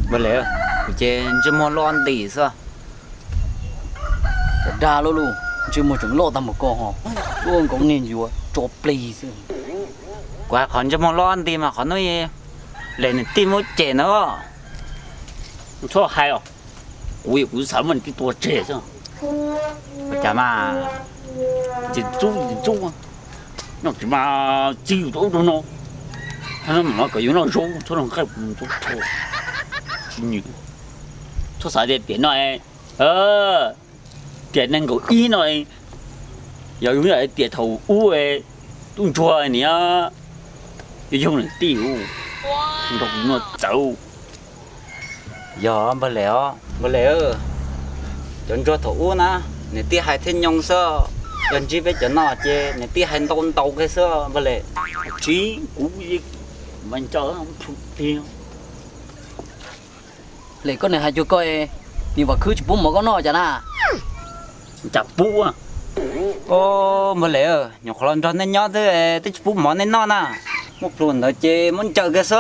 Npawg Lem, kuv ces ntsej muag loj nti xwb. Cov dag loj loj, ntsej muag tseem loj tag npaum ko ho, lub nkaus niag yuav tso plig xwb. Kuv hais qhov ntsej muag loj nti mas qhov hnub Lem niam tij muab cem na. Txhob hais os, kuv kuv xav muab niam tij tua tseg xwb. Ua cas mas, tsis ntxub tsis ntxub, noj tsis mas txi yus rau ub rau no, no mas kom yus noj zaub txhob noj nqaij, tsis nyiam. Txhob xav tias tiam no, tiam nees nkaum ib no, yog yus yam tiam thaum ub tub ntsuag niam, yog yog niam tij nrog kuv noj txawv. Yog npawg Lem os, npawg Lem, cov ntsuag thaum ub na, niam tij hais thiaj nyoo xwb, yog ntsib peb cov no ces niam tij hais ntau ntau kiag xwb npawg Lem. Tsis, kuv mas ncaws plhu tiag. Lem, koj niam hais cuag koj, niam Vam Khwb tsis pub mov koj noj cas na? Cas pub? Npawg Lem, nyuam qhuav los nrog nej nyob xwb twb tsis pub mov nej noj na. Muaj plhu ntawd ces muab ncaws kiag xwb.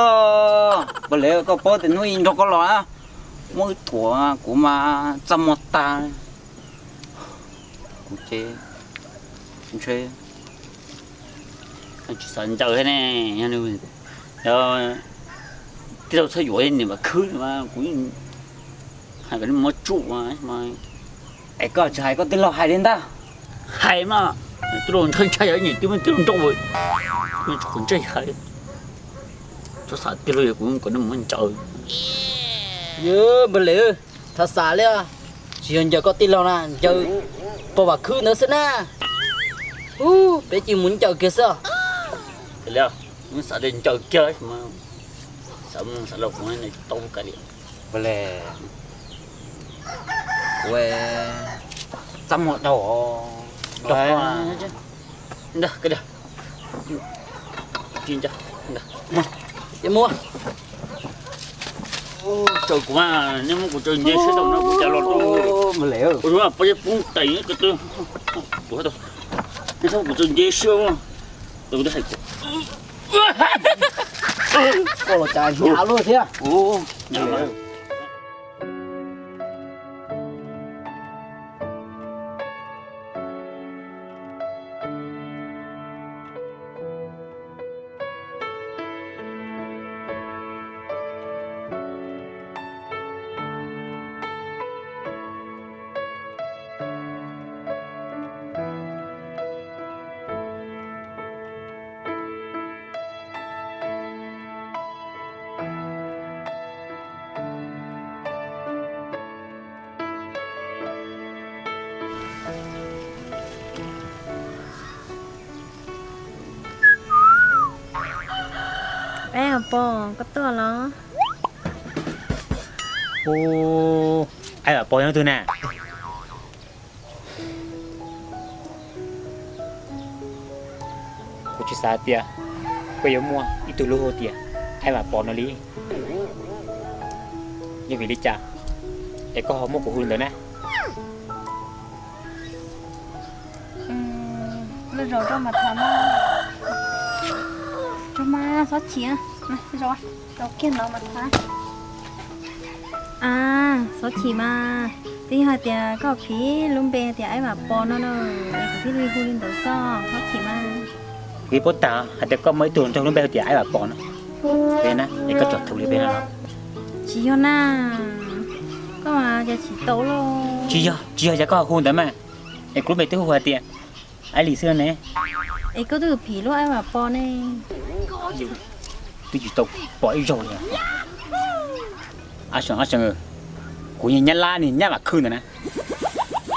Npawg Lem, koj paub tias hnub ib nrog koj los na, muab wb thuam kuv mas txaj muag tag. Kuv ces ntshe tsis xav ncaws thiab ne. Tij laug txhob yuav niam Vam Khwb, kuv hais kom nej muab tsuj. Es koj tsis hais koj tij laug hais li ntag. Hais mas, tij laug ntshai ntshai yog niam tij muab tij laug nrauj, tsis qhuav ntsej hais. Txhob xav tij laug yuav kuv kom nej muab ncaws. Npawg Lem, txhob xav li, tsis yog ncaws koj tij laug na, ncaws pog Vam Khwb ntawd xwb na. Peb cia mus ncaws kiag xwb. Xav tias ncaws kiag, xav mus xav los kuv tau kav liam. Kuv txaj muag dhau. Ces muab tsaws kuv mas, nej muab kuv tsaws nce seb tau no kuv cas los rau. Ua pab pub tes kuv tau, nej txhob kuv tsaws nce seb. Koj los cas hnyav luaj thiab. Aib Vam Pov, koj tuaj los? Aib Vam Pov yog leej twg na? Kuv tsis xav tias koj yuav muaj ib tug lub hu tias Aib Vam Pov no li. Yog vim li cas es koj ho muab kuv hu li ntawd na? Loj zaus rau mas tham, rau mas txhob chim, rau kiag no mas tham. A, txhob chim mas, twb yog hais tias koj phim lub npe hais tias Aib Vam Pov no na, es kuv thiaj li hu li ntawd xwb, txhob chim mas. Kuv yeej paub tag hais tias koj muaj ib tug nrog lub npe hais tias Aib Vam Pov no. Peb na, es koj tsom thum li peb no los? Tsis yog na, koj mas cas chim tau lauj. Tsis yog, tsis yog cas koj hu ntawd mas, es kuv lub npe twb hu hais tias Aib Lis xwb ne. Es koj twb phim lub Aib Vam Pov ne. Twb tsis tau pom ib zaug li. Ab seem, ab seem, kuv yog Nyab Laj ne, Nyab Vam Khwb ntawd na.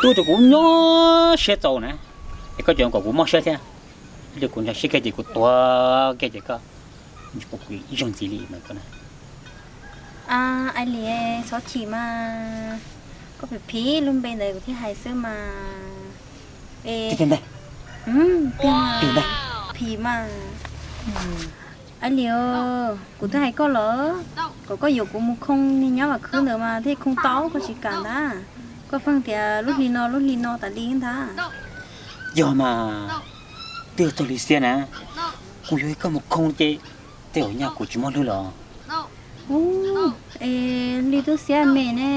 Tub rau kuv nyuaj siab txaus na, es koj tseem kom kuv mob siab thiab. Ib pliag kuv nrog siab kiag ces kuv tuag kiag ces koj tsis pub kuv ib zaug ntxiv li mas koj na. Aib Lis, txhob chim mas, koj phim phim lub npe ntawd kuv thiaj hais xwb mas. Phim mas, Aib Lis, kuv twb hais koj lawm, kom koj yuam kuv mus khoo niag Nyab Vam Khwb ntawd mas thiaj khoo tau, koj tsis kam ntag. Koj pheej tias lub hli no lub hli no tas li ntag. Yog mas, twb yog txog li xiab na, kuv yuav koj mus khoo ces tej zaum nyaj kuv tsis muaj hlwb los. Ub, es li twb xiab me ne.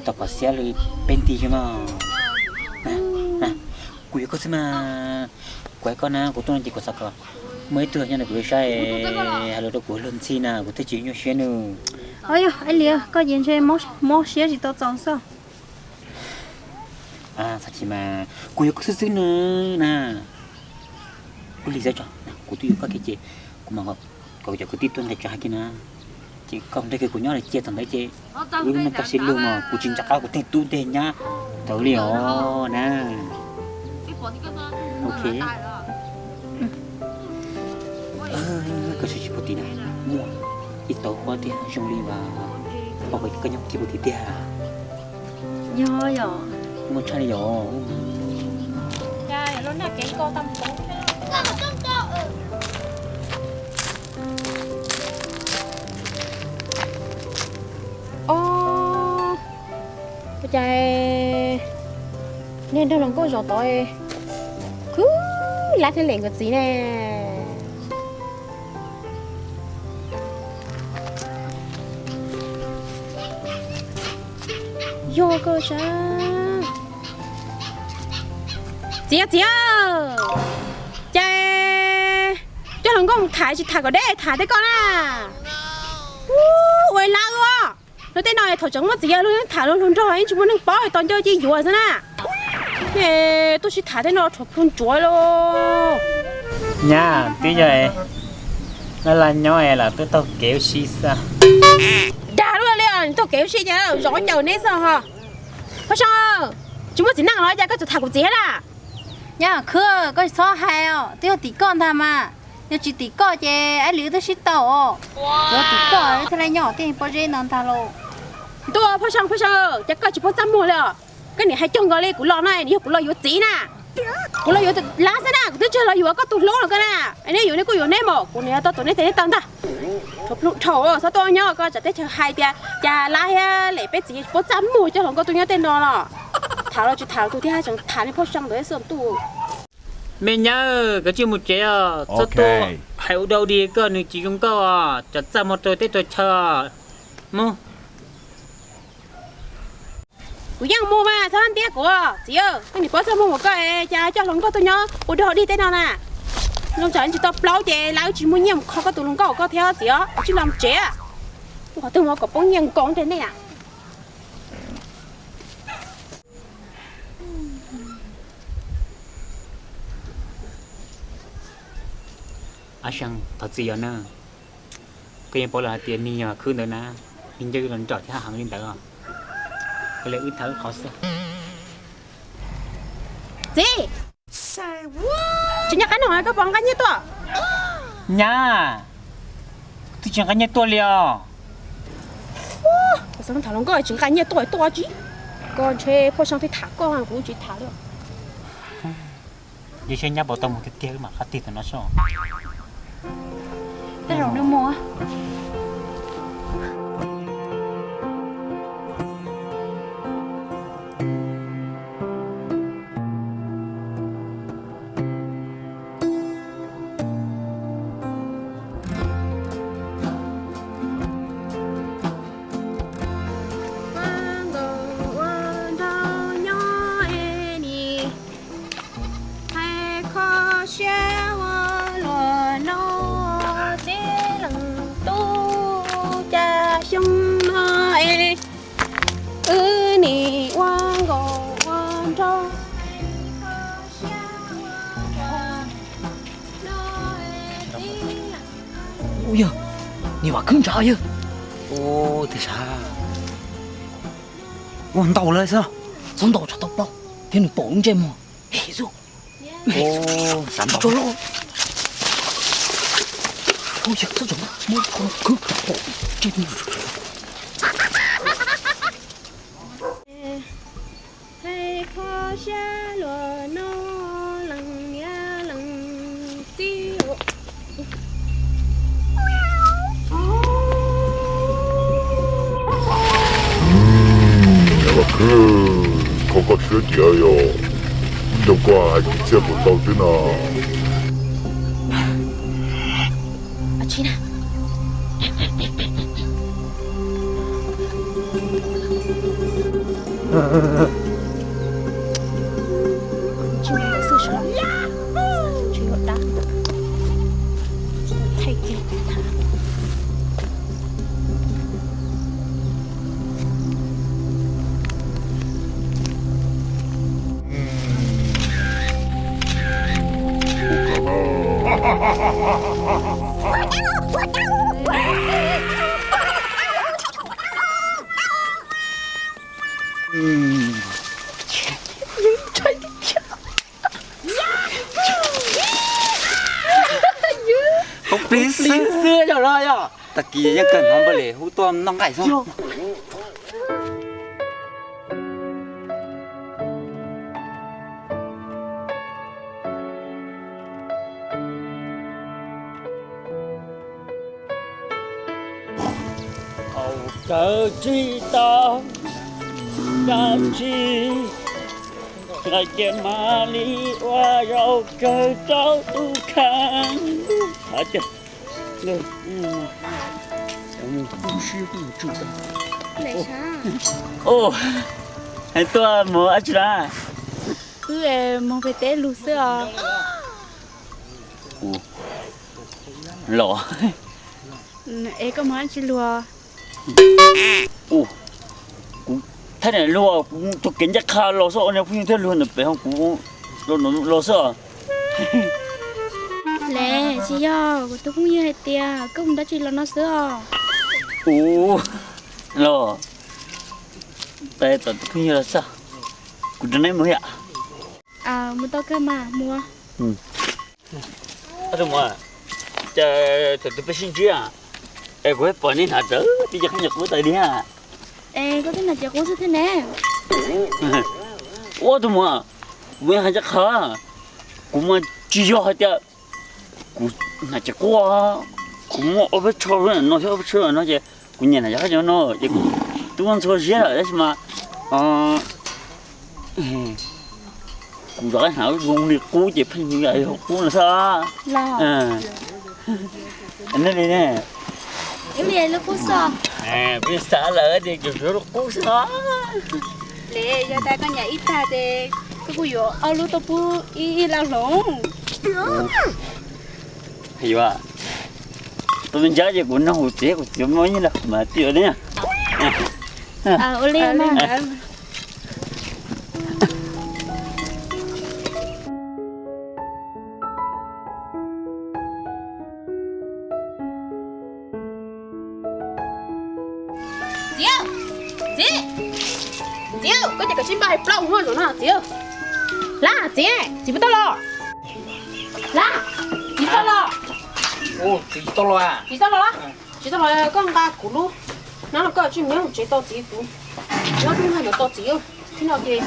Tau kom xiab li peb nti xwb mas. Kuv yuav koj xwb mas. Kuv hais koj na, kuv tuaj no ces kuv xav kom muaj ib tug nyob ntawm kuv lub sab hais lus rau kuv luag ntxhi na, kuv thiaj tsis nyuaj siab nawb. Yog li koj ces ntshe mob siab tsis tau txaus xwb. Txhob chim mas, kuv yuav koj xwb xwb nawb na. Ua li xwb tso, kuv twb yuav koj kiag ces kuv mam kom cov kwv tij tuaj nqis tsev hais kiag na. Ces koj nrog kiag kuv nyob cia thaum ntawd ces wb lub neej tag sim lug mas kuv tsis nco qab kuv tej tub tej nyab tau li os na. Ok. Koj saib tsis puag tim na, muaj ib tauv huab tiag zoo li uas pom koj nyob kiag puag tim tiag. Yog yom. Muaj tshaj li yom. Ua cas nej nrog hluas nkauj zaum tod khwv lab thiab lem nkawd txiv ne? Yog koj sab. Txiv, txiv, cas coj hluas nkauj mus tham tsis tham kom deb tham tej koj na. Ua lab ua luag tej no thaum tseem muaj txiv yawg luag yeej tham luag hluas nraug yeej tsis muaj neeg paub, tos nco cia yuav xwb na. Tuaj sib tham tej no rhuav plhu ntsuav lauj. Nyab, twb yog laj laj nyob es lam twb taug kev ua si xwb. Dag luaj li, taug kev ua si ces zov caws neb xwb ho. Phaj Soo, tsis muaj txiv neej los cas koj tseem tham kuv txiv thiab na? Nyab khwb, koj tsis txhob hais os, twb yog tim koj ntag mas. Yog tsis tim koj ces ab li twb sib tau os. Tsuav tim koj thiaj li nyob tej pob zeb no ntag lauj. Ntuj, Phaj Soo, Phaj Soo, cas koj tsis paub txaj muag li os? Koj niam hais cuag nkaus li kuv los no nws yog kuv los yuav txiv na. Kuv los yuav lab xwb na, kuv twb tsis los yuav koj tus hlub no koj na. Nej yuav nej kuj yuav neb mas, kuv niam tau tus neb tes neb taw ntag. Rhuav plhu dhau, txhob tuaj nyob koj tsam teb chaws hais tias cas lab thiab lem peb txiv tsis paub txaj muag coj hluas nkauj tuaj nyob tej no los. Tham los tsis tham tus thiab tseem tham nej Phaj Soo ntawd xwb ntuj. Me nyab, koj cia mus tsev os, txhob tuaj hais ua dau dig koj, nws tsis zoo nkauj os, tsam txaj muag rau teb rau chaw. Mus. Kuv yeej mus mas, txhob ntiab kuv txiv. Koj niam paub txaj muag mus koj cas coj hluas nkauj tuaj nyob ua dau dig tej no na. Zoo tsam tsis tau plaub ces lawv tsis muaj nyiaj mus kho koj tus hluas nkauj koj thiab txiv os, tsis los tsev. Qhov twg mus kom poob nyiaj nkaus rau nej. Ab Seej, thov txim yom na. Koj yeej paub lawm hais tias nws yog khwb ntawd na, nws nco yus los nraum thiab heev li ntawd os. Ua li wb tham wb qhov xwb. Txiv, tsis nco qab no koj puas nqa nyiaj tuaj? Nyab, twb tsis nqa nyiaj tuaj li os. Tham hluas nkauj tsis nqa nyiaj tuaj tuaj tsis. Koj ntshe Phaj Soo thiaj tham koj, kuv tsis tham li. Yog saib nyab puas tau mus tiag tiag wb mam qab tig tam no soj. Tej zaum nws mus. Hais kho siab ua luag no, txiv leej tub cas xyoo no es wb nim ua nkauj ua nraug. Ub yawg, niam Vam Khwb ntshav yawg. Ub, tiag sav. Ua ntaus lawm xwb. Txhob ntaus tsam tau plaub thiab nws pom lub ntsej muag. Hem xwb. Ub, xav ntaus. Ub yawg, txhob tsom muab Khwb pom ntsej muag. Hais kho siab luag no leej niam leej txiv. Niam Vam Khwb, kho koj siab tiag yog, nrog koj hais kwv txhiaj puas tau xwb no. Tsis muaj ntawd xwb sav, tsis yuav dab, thaij kiag thav. Ub, plig xwb xwb yog los yog. Tag kis yeej kawg hnov npawg Lis hu tuaj noj nqaij xwb. Haus kawg tsis tau dab tsi, hais tias mam li ua zaum kawg rau tus kheej. Hais tuaj mus dab tsi na? Wb mus pem teb lug xwb os. Los, es koj mus dab tsi luag? Kuv thaij niam luag, kuv taug kev ncaj qha los xwb, niag phooj ywg thiaj luag ntawm pem ho kuv los xwb os. Les tsis yog, kuv tus phooj ywg hais tias koj mus dab tsi los no xwb os. Ua los, tes tom tus phooj ywg los xwb, kuv rau neb mus yom. Mus tau kawg mas mus. Tus muam, cas thaum twg peb sib ntsib es kuv pom nej hnav rawv tib co khaub ncaws qub tawm li? Es koj twb hnav cov qub xwb thiab ne. Ua tus muam, kuv hais ncaj qha, kuv mas tsis yog hais tias kuv hnav cov qub, kuv muaj ob peb tsho no thiab ob peb tsho no ces kuv nyiam hnav cov qub no ces kuv twb muaj ntxhua ziab lawm tab sis mas kuv rov qab hnav zoo li qub ces pheej yog qub no xwb. Nej li ne? Ib li lub qub xwb. Kuv xav lawm tias cov lub qub xwb os. Li yog tas koj nyiam ib tag ces koj kuj yuav ob lub tuaj pub ib ib lauj hloov. Yuav, tus me ntxhais ces kuv nug kuv txiv, kuv txiv muaj ib nyuag mas tias li. Ua li mas. Txiv, txiv, txiv, koj ces koj tsis npaj hais plaub hau zaum no txiv. Laj, txiv, txiv puas tau los? Laj, txiv tau los? Txiv tau los, txiv tau los, txiv tau los, koj nqa kuv lub hnab no koj tsis mus nyob hauv tsev tos txiv, kuv nyob peb hnub no tos txiv. Thaum no ces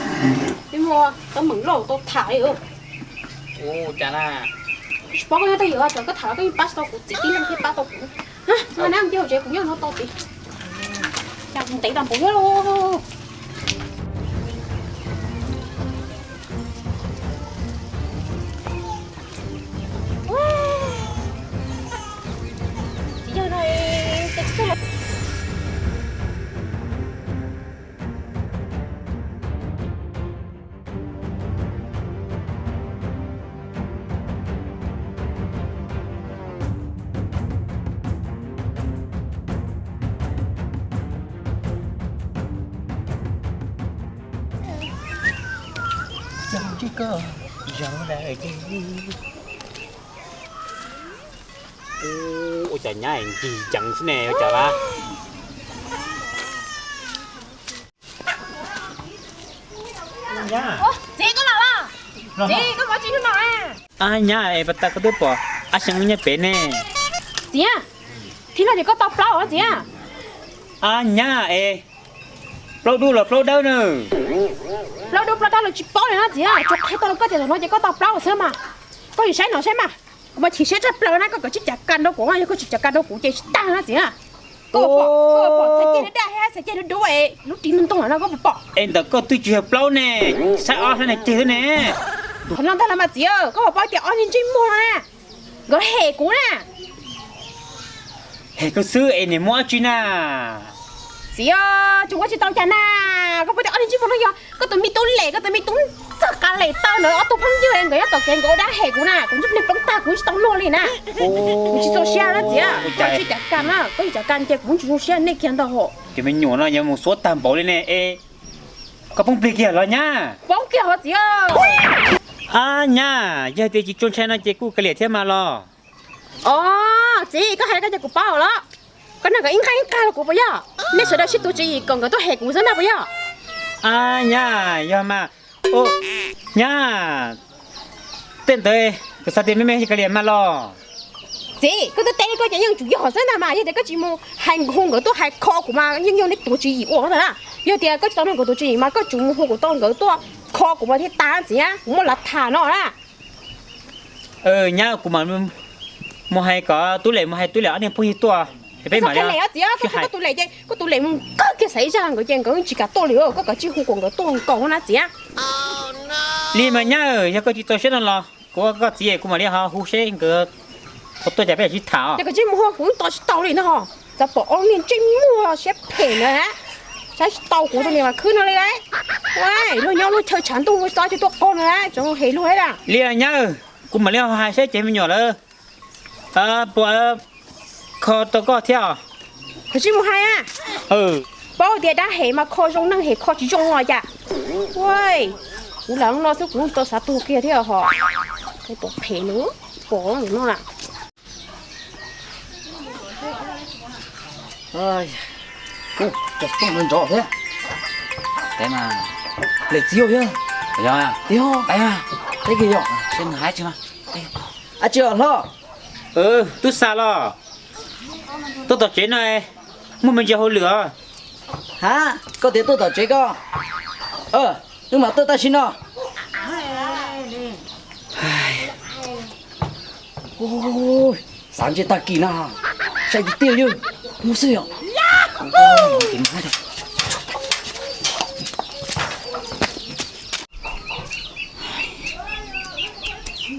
peb muaj teeb meem loj tau tham li. Tsis paub koj nyob twj ywm, txawm koj tham los koj yeej pab tsis tau kuv, txiv tib leeg thiaj pab tau kuv. Nqa hnab mus cia hauv tsev, kuv nyob no tos txiv. Cas kuv ntev tas npaum li. Txiv yog no, txiv txawj los. Ua cas nyab ncig ceev xwb ne, ua cas a? Txiv, koj los los? Txiv, koj mus tsis hnub no? Ab nyab es, pas tas koj twb pom ab xyoo nyob pem ne. Txiv, thaum no ces koj tau plaub txiv. Ab nyab es, plaub dub los plaub dawb na? Plaub dub plaub dawb los tsis paub li no txiv, tsuas qhia tau rau koj tias thaum no ces koj tau plaub xwb mas. Koj yuav saib no saib mas, kuv mas chim siab tshaj plaws na, koj kav tsij cav kam rau kuv, yog koj tsis cav kam rau kuv ces tsis tag na txiv. Koj pom, koj pom txhais ceg daj daj thiab txhais ceg dub dub es lub ris ntoo ntoo no koj puas pom? Es ntawm koj twb tsis yog plaub ne, saib ob sab niag ceg xwb ne. Qhov no ntag los mas txiv, koj puas paub tias ob niag ntsej muag no na, nkawd hem kuv na. Hem koj xwb es niam muab dab tsi na? Txiv, tsis muab tsis tau cas na. Koj puas tias ob niag ntsej muag no yog koj tus me tub Lem, koj tus me tub txog qab Lem taw ntawd ob tug phooj ywg nkawd nyob tom kev nkawd ua dab hem kuv na, kuv ntsuj plig ploov tag kuv tsis tau luag li na. Kuv tsis txaus siab na txiv, koj tsis cav kam na, koj tsis cav kam ces kuv tsis zoo siab nej kiag ntag hos. Cov me nyuam no yuav mus xuab tag npaum li ne es koj poob plig kiag los nyab? Poob kiag hos txiv. A nyab, yog tias tsis txaus ntshai no ces kuj kav liam thiab mas los. Os txiv, koj hais li koj ces kuv paub los. Koj nrog nkawd ib nqag ib nqag los kuv puas yog? Nej sawv daws sib tuav tswv yim kom nkawd tuaj hem kuv xwb na puas yog? A nyab, yog mas. Nyab, tej ntawd kuv xav tias me me kav liam mas los. Txiv, koj twb teb li koj ces yeej tsum yog xwb ntag mas, yog tias koj tsis mus hais hu nkawd tuaj hais kho kuv mas yeej yog nej tuav tswv yim ua ntag na. Yog tias koj tsis tau nrog nkawd tuav tswv yim mas koj tsum mus hu kuv tau nkawd tuaj kho kuv mas thiaj tas txiv, kuv muaj lav tham no na. Nyab, kuv mam mus hais kom Tub Lem mus hais Tub Lem ob niag phooj ywg tuaj, peb mam li. Txiv, koj tus Lem ces koj tus Lem mus kawg kiag xaiv zaj nkawd ces nkawd tsis kam tuaj li, koj kav tsij hu kom nkawd tuaj nkaus na txiv. Li mas nyab, yog koj tsis txaus siab no los kuv ua koj txiv, kuv mam li ho hu seb nkawd ho tuaj cas peb mam sib tham. Ces koj tsis mus hu kuv tos tsis tau li no ho. Txawm pom ob niag ntsej muag siab phem na, saib tsis tau kuv tus niam mas khwb no li lauj. Luag nyob luag chaw tshav ntuj txob tsis tuaj qog no, tsoom hem luag lawm. Li nyab, kuv mam li ho hais seb cov me nyuam lawv puas kho tau koj thiab. Koj tsis mus hais a. Paub tias dab hem mas kho zoo neeg hem kho tsis zoo los cas. Kuv lam no xwb kuv tau xav tuag kiag thiab hos. Pom phem nws pom no lawm. Ua cas tooj ntov thiab. Peb mas, Lem txiv thiab. Yog, yog, peb kiag yog, seb nws hais tsis mas. Ab tsi hlob. Tub Xas los? Tuaj tom tsev no muaj me ntsis hauj lwm os. Ha, koj tias tuaj tom tsev koj. Wb mam tuaj tam sim no. Xav ntsej tag kis no, sai tiag tiag yog mus xwb yom.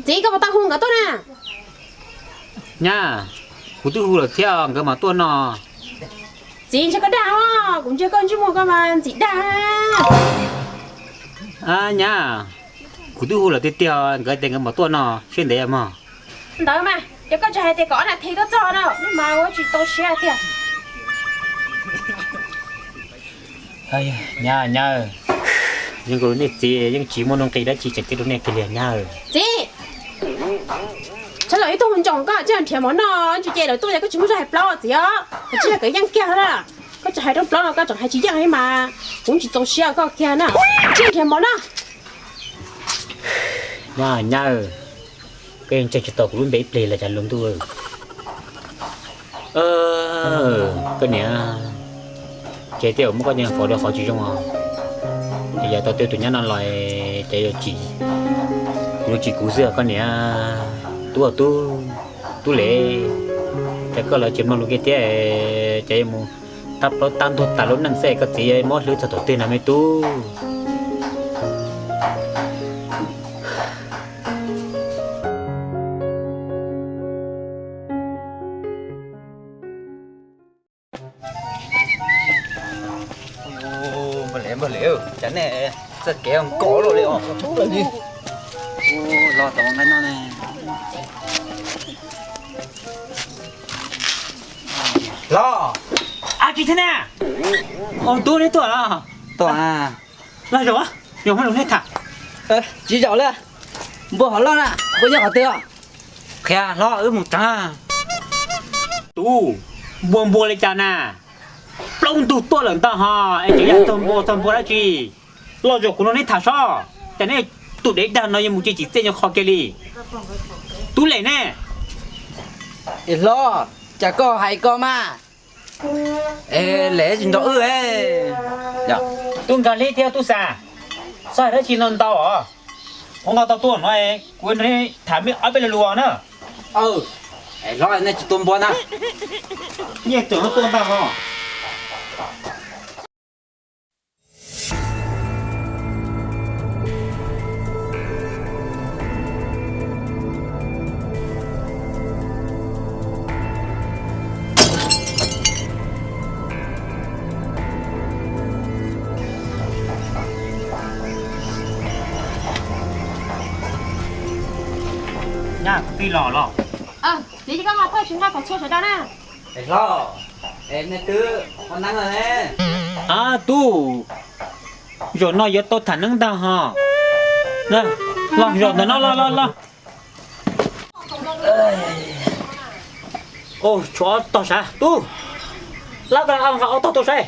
Txiv, koj puas tau hu nkawd tuaj na? Nyab, kuv twb hu lawm thiab nkawd mam tuaj no. Txiv, ntshe koj dag os, kuv ntsia koj ntsej muag koj mas ntxim dag. Nyab, kuv twb hu lawm tiag tiag, nkawd tias nkawd mam tuaj no, seb ntev mog. Ntawd mas, ces koj tsis hais tias kom ob nas this tuaj txog no, mas ua tsis tau siab tiag. Nyab, nyab, yeej kuv nej txiv yeej tsis muaj nuj nqis dab tsi tseem tib rau nej kiag li nyab. Txiv, txhob los ib tug ntsoom koj tsis nrhiav mov noj tsis ces lawv tuaj ces koj tsis muaj zog hais plaub txiv os, koj tsis yog kawv yeej kiag na. Koj tsis hais rooj plaub no koj tseem hais tsis yeej li mas, kuv tsis txaus siab koj kiag na. Tsis nrhiav mov noj. Nyab, nyab, koj yeej ntseeg tsis tau kuv lub npe ib pliag li cas lub ntuj. Koj niam, ces tej zaum muab koj cev faus rau qhov tsis zoo os. Ces yog tau twb tus nyab no los ces yuav tsim, kuv yuav tsim kuv xwb koj niam. Tub, tub, tub Lem, ces koj lawv tsis mloog lus kiag thiab, ces yuav mus tab plaub tab ntug tas lub neej xwb, koj txiv yuav muab hlwb txog thaum twg no me tub? Npawg Lem, npawg Lem, cas nej txoj kev nkos luaj li os. Los tom nqaij no ne. Los, ab tsi thiab na? Tub, neb tuaj los? Tuaj. Los zaum, zaum muaj lus neb tham. Tsis zaum li. Npua hov loj na, npua nyob qhov twg? Qhia hlob wb mus tsev. Tub, npua npua li cas na? Plaub ntug tuaj lawm ntag ho es tseem yog txog npua txog npua dab tsi? Los zaum kuv nrog neb tham sob, cas neb tus dev dag no yuav mus tsis tsim txiaj nyuag qho kiag li. Tub Lem ne? Es hlob, cas koj hais ko mas? Es Lem tsis nrog wb. Tub Nkag Hlib thiab Tub Xas, txhob hais dab tsi no ntau os. Qhov no tau tuaj no kuv nrog neb tham me ob peb lo lus na. Hlob, nej tsis tua npua na. Nyiaj txawm no tuaj ntag ho. Nyab, kuv twb los los. Txiv, koj nqa phaj tsis nqa kom txhua sawv daws na. Hlob, nej twb ua neeb lawm ne? Ab tub, zaum no yuav tau tham neeb ntag ho. Los zaum ntawm no los los los. Tshuav tog sav tub. Lab ko nqa ob tog tuaj saib.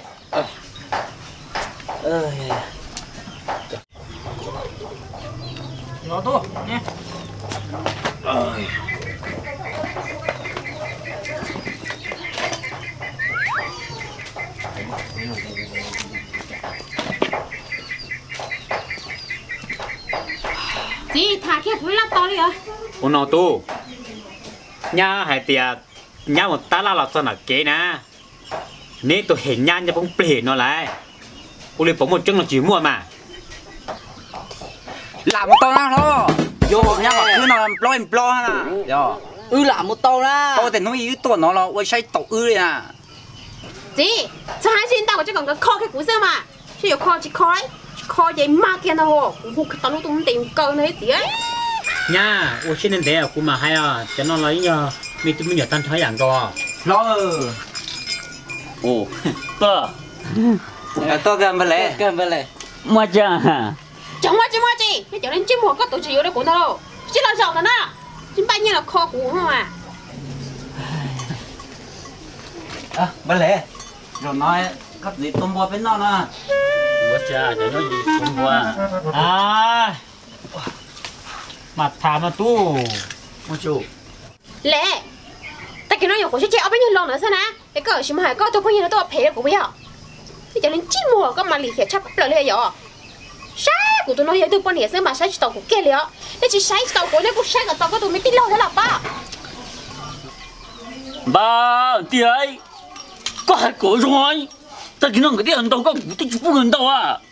Txiv, tham kiag kuv laj tau li os. Ua no tub, nyab hais tias nyab mus tab laj los txog nram kev na, neb tus hem nyab nyob poob plig no lawm, ua li puas muaj tseeb los tsis muaj mas. Lam mus tau na hlob, yuav nyab kom khwb no nplob nplob na. Wb lam mus tau na, tau tias hnub ib wb tuaj no los ua saib taus wb li na. Txiv, txhob hais ntau, tsis kom nkawd kho kiag kuv xwb mas. Saib yuav kho tsis kho, tsis kho ces mag kiag ntag, kuv hu tau lub tuaj muab ntes nkaus ntag txiv. Nyab, ua siab ntev ntev kuv mam hais os, cov no los yeej yog me tub me nyuam tag nrho yam nkaus. Hlob, tuaj, tuaj kawg npawg Lev. Muaj tsis, cov muaj tsis muaj tsis, cov ntsej muag koj tus tsis yuav rau kuv ntag lauj, sib los zaum ntawm no, tsis npaj nyiaj los kho kuv mas. Npawg Lev, zaum no koj txiv tua npua peb noj no. Ua cas cov nyob yim tua npua? Mas tham mas tub. Lev, tag kis no nyuam qhuav sib tseg ob peb nyuag lo ntawd xwb na, es koj tsis mus hais koj tus phooj ywg no tuaj ua phem rau kuv puas yog? Tib cov ntsej muag koj mas lim hiam tshaj plaws li yom. Saib kuv tus no yog ib tug poj niam xwb mas saib tsis taus kuv kiag li os. Nej tsis saib tsis taus kuv, nej kuj saib kom tau koj tus me tij laug thiab los pob. Npawg Lev, koj hais kom zoo, tag kis no nkawd twb ntaus koj, kuv twb tsis pub nkawd ntaus,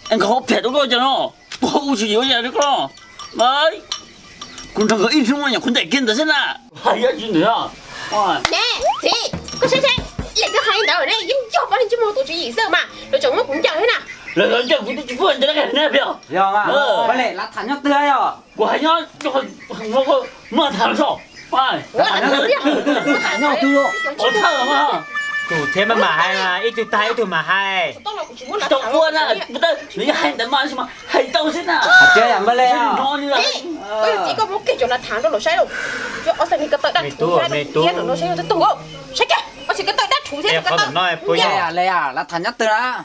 nkawd ho phem rau koj cas no, puas ua tsis yuav yam li koj. Kuv nrog nkawd ib hnub nyuam qhuav ncaim kiag ntawd xwb na. Hais tsis ntawd. Ne, txiv, koj saib saib, leej twg hais li ntawd ne, yeej yog pab leej tsis muaj tus tswv yim xwb mas lawv tseem muab kuv ncaws thiab na. Lawv ncaws kuv twb tsis pub ncaws ne, yog mas. Pab leej lav tham nyob twg yog? Kuv hais nyob, muaj tham los so. Tus thiab mas mam hais, ib tug tag ib tug mam hais. Tsis tau ua na, nws hais ntawd mas hais tau xwb na. Tsis yam npawg Lev, txiv, koj muab kiag cov lav tham rau lawv saib lauj. Ob txhais me ko taw dab rhuv thiab no saib yog twg tug. Saib kiag, ob txhais ko taw dab rhuv thiab ko taw. Lav tham nyob twg na?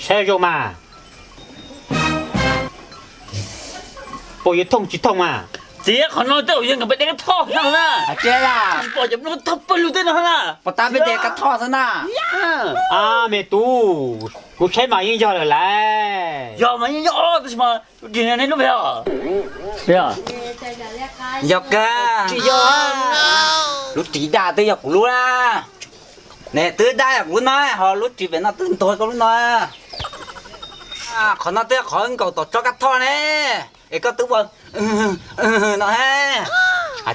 Saib zoo mas, puas yuav thooj tsis thooj mas. Txiv, qhov no tej zaum yog nkawd pab de kab thoj no na. Tsis pom cov nplooj thoj pawg lug tej no na. Pos tab peb de kab thoj xwb na. Me tub, kuv saib mas yeej yog lawm lauj. Yog mas yeej yog, tab sis mas lub ris ne lub pem os. Yog kawg. Tsis yog, lub ris daj twb yog kuv lub na. Ne twb daj yog kuv lub no, ho lub ris pem no twb ntuag koj lub no. Qhov no twb yog qhov nkaus tom tsob kab thoj ne, es koj twb ua no he.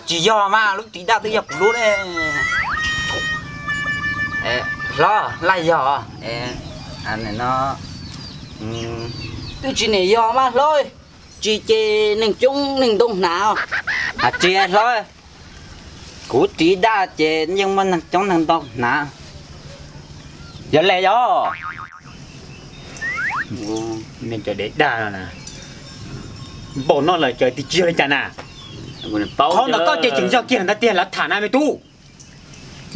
Tsis yog mas lub ris daj twb yog kuv lub ne. Hlob, laj yog, no twb tsis niam yog mas hlob, tsis ces neeg coob neeg ntoo hnav. Tsis hlob, kuv ris daj ces yeej muaj neeg coob neeg ntoo hnav. Yog li yog. Nej cov dev daj no na, npaum no lawm ces twb tsis yog li cas na. Qhov ntawd koj ces tseem yog kiag ntawd tiag lav tham na me tub.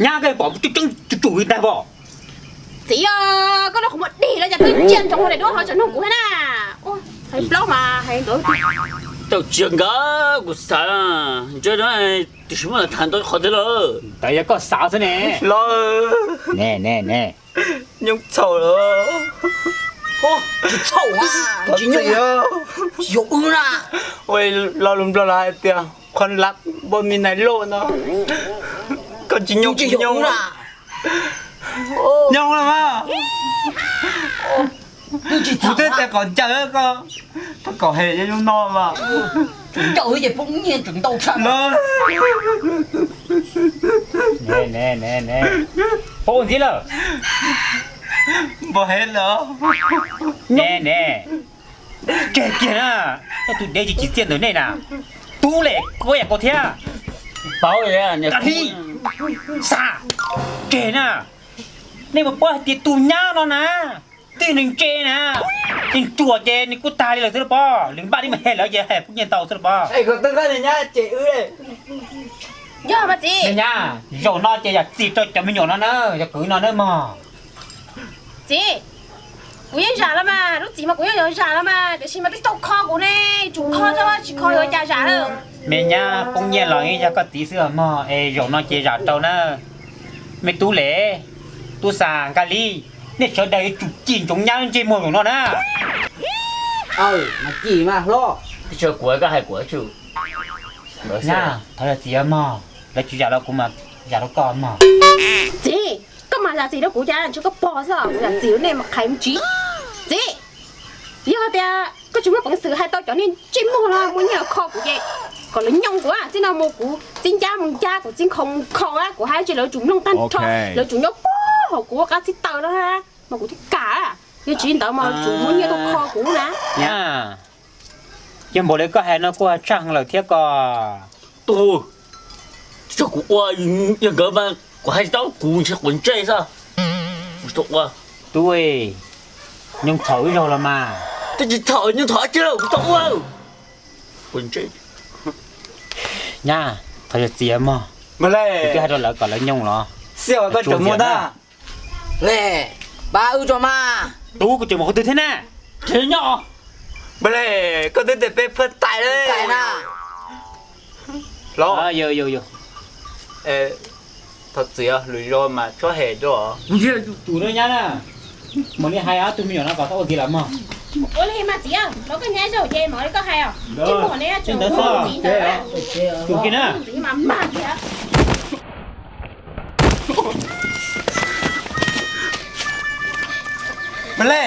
Nyab koj pom tseeb tseeb tsum tsum li ntag pom. Txiv, koj no qhov muag dig los cas twb ntsia ntsoov daim duab ho tseem nug kuv thiab na. Hais plaub mas hais ntawd. Tau tsis nkawd kuv xav ntsia tiam sis muaj tham ntau qhov thiab lawm. Ntawd yog koj xav xwb ne. Los ne ne ne. Nyoo txhaum lawm. Tsis txhaum, tsis nyoo. Yog wb na. Ua lo lus Nplog lawv hais tias khuam lab npua mi nais loj no. Koj tsis nyoo tsis nyoo na. Nyoo lawm mas. Kuv twb tias kom ncaws koj, koj kom hem zoo no mas. Tseem ncaws ces poob nyiaj tseem ntau tshaj. Poob ntxiv lawm. Npog hev lawm. Ne ne. Tseg kiag na, koj tus dev tsis tsim txiaj ntawm nej na. Tub Lem, koj yam kau thiab. Paub li, Xab, tseg na. Nej puas paub hais tias tus nyab no na, twb yog nws ntse na, nws ruam ces nws kuj tag li lawm xwb los pob. Lwm npaj li mas hem lawv ces hem pub nyiaj ntau xwb los pob. Yog mas txiv. Nyab, zaum no ces yam txim rau cov me nyuam no na, cov kwv no na mog. Txiv, kuv yeej zam los mas, lub txim mas kuv yeej yuav zam los mas, tiam sis mas twb tau kho kuv ne, tsum kho tso, tsis kho yuav cas zam lawm. Me nyab, poob nyiaj los yeej yog koj txiv xwb os mog, es zaum no ces zam rau na. Me Tub Lem, Tub Xab, Nkaj Lis, nej sawv daws yuav tsum cim ntsoov nyab lub ntsej muag zaum no na. Mas cim mas hlob. Kuv hais kuv, thov zam txim mog, lawv tsis zam rau kuv mas zam rau koj mog. Txiv, koj mas zam txim rau kuv cas ntshe koj pog xwb, kuv zam txim rau nej mas qhais mus tsis. Txiv, yog tias koj tsis muaj peev xwm hais tau cov niag ntsej muag no muaj nyiaj los kho kuv ces kom lawv nyooj kuv, txij no mus kuv txib ncab mus ncab, kuv txib nkhaus mus nkhaus, kuv hais tsis lawv tsum mloog tag nrho, lawv tsum nyob puag hauv kuv qab txib taws no mas kuv thiaj kam, yog tsis li ntawd mas tsum muab nyiaj tuaj kho kuv na. Yog npaum li koj hais no kuj tshaj heev lawm thiab ko. Tus, tso kuv ua, yog nkawd mas kuv hais tsis tau, kuv ntshe quav ntsej xwb. Tub, nyooj txhaum ib zaug los mas. Twb tsis txhaum, nyooj txhaum dab tsi, kuv tau ua. Nyab, thov zam txim mog. Kuv twb hais rau lawv kom lawv nyooj los. Xib hawb, koj tseem mus ntag. Le, pab wb tso mas. Tub, koj tseem mus qhov twg thiab na? Nyob. Npawg le, koj twb tias peb phaj tais lawm na. Los, thov txim, lwm zaus mas txhob hem dua. Tus no nyab na, mam li hais ob tug me nyuam no kom txhob ua ntxiv lawm mog. Ua li mas txiv, los koj nyab zaum ces mam li koj hais os. Tsis muaj ne, tseem ua ntxiv ntawd. Tus kiag na. Ntxiv mas mag thiab. Npawg le.